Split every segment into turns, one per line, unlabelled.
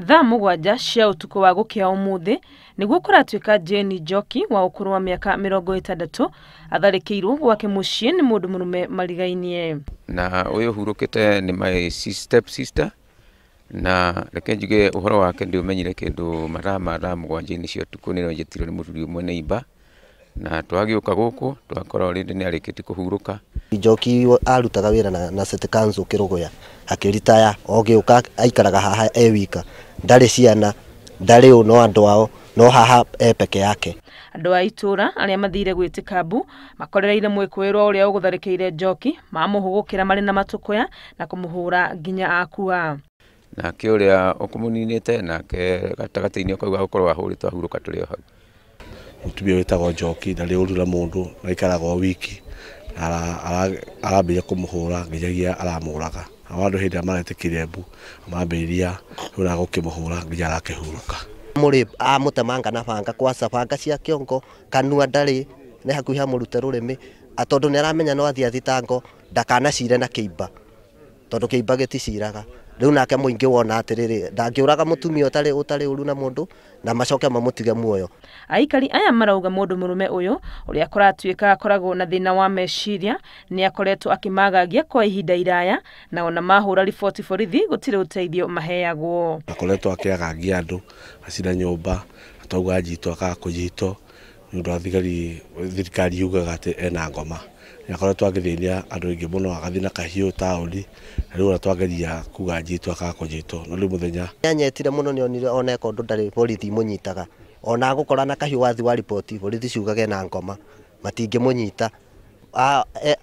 Thaa 7 cia ũtukũ wa gũkĩa ũmũthĩ nĩguo kũratuĩka Jane Njoki wa ũkũrũ wa mĩaka 60 atharĩkĩirwo gwake mũciĩ nĩ mũndũ mũrũme marigainie.
Na ũyũ hurũkĩte nĩ my step sister, na reke njuge ũhoro wake ndiũmenyire kĩndũ mathaa ma thaa 7 cia ũtukũ nĩrĩo njĩtirwo nĩ mũthuri ũmwe neighbor, na twagĩũka gũkũ twakora already nĩ arĩkĩtie kũhurũka.
Njoki arutaga wĩra na City Council Kĩrũgũya, akĩritaya ogĩũka aikaraga haha e wika, ndarĩ ciana, ndarĩ ũ no andũ ao, no haha e peke yake.
Andũ a itũra arĩa mathire gwĩtĩka mbu makorereire mwĩkũĩrwo ũrĩa ũgũtharĩkĩire Njoki mamũhũgũkĩra marĩ na matũkũya na kũmũhũra nginya akua.
Nake ũrĩa ũkũmũninĩte nake gatagatĩ-inĩ kau gũkorwo ahũrĩtwo ahurũka tũrĩ o hau.
Mũtumia wĩtagwo Njoki ndarĩ ũru na mũndũ, aikaraga o wiki, arambĩrĩria kũmũhũra nginyagia aramũraga. Nao andũ hĩndĩ ĩrĩa maretĩkire mbu mambĩrĩria rĩu gũkĩmũhũra nginya arakĩhurũka.
Mũrĩ amũtemanga na banga kwaca banga cia kĩongo, kanua ndarĩ, nĩ hakuhĩ amũrute rũrĩmĩ, tondũ nĩ aramenya no athiĩ athitango ndakanacire na kĩimba, tondũ kĩimba gĩticiraga. Rĩu nake mũingĩ wona atĩrĩrĩ, ndangĩũraga mũtumia ũtarĩ ũru na mũndũ na macoke mamũtige muoyo.
Aikari aya marauga mũndũ mũrũme ũyũ ũrĩa kũratuĩka akoragwo na thĩna wa meciria nĩ akoretwo akĩmagagia kwa ihinda iraya, na ona mahũra riboti borithi gũtirĩ ũteithio maheagwo.
Akoretwo akĩagagia andũ acina nyũmba, atauga njitwo akaga kũnyitwo nĩ ũndũ wa thigari, thirikari yugaga atĩ ena ngoma. Nĩ akoretwo agĩthĩnia andũ aingĩ mũno, agathiĩ na kahiũ taũni, na rĩu ona twageria kuga njitwo akaga kũnyitwo, no rĩu mũthenya
nĩanyetire mũno, nĩonire ona eka ũndũ ndarĩ borithi imũnyitaga, ona agũkora na kahiũ wathiĩ wa riboti borithi ciugage na ngoma matingĩmũnyita.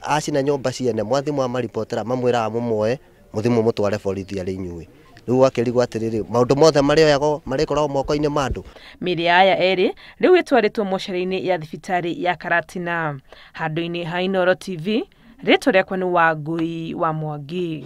Acina nyũmba ciene mwathi mwamaribotera mamwĩraga mũmuoe mũthiĩ mũmũtware borithi arĩ inyuĩ. Rĩu akĩrigwo atĩrĩrĩ, maũndũ mothe marĩoyagwo marĩkoragwo moko-inĩ ma andũ.
Mĩĩrĩ ya aya erĩ rĩu ĩtwarĩtwo mocarĩ-inĩ ya thibitarĩ ya Karatina. Handũ-inĩ ha Inooro TV, rĩtwa rĩakwa nĩ Wangui wa Mwangi.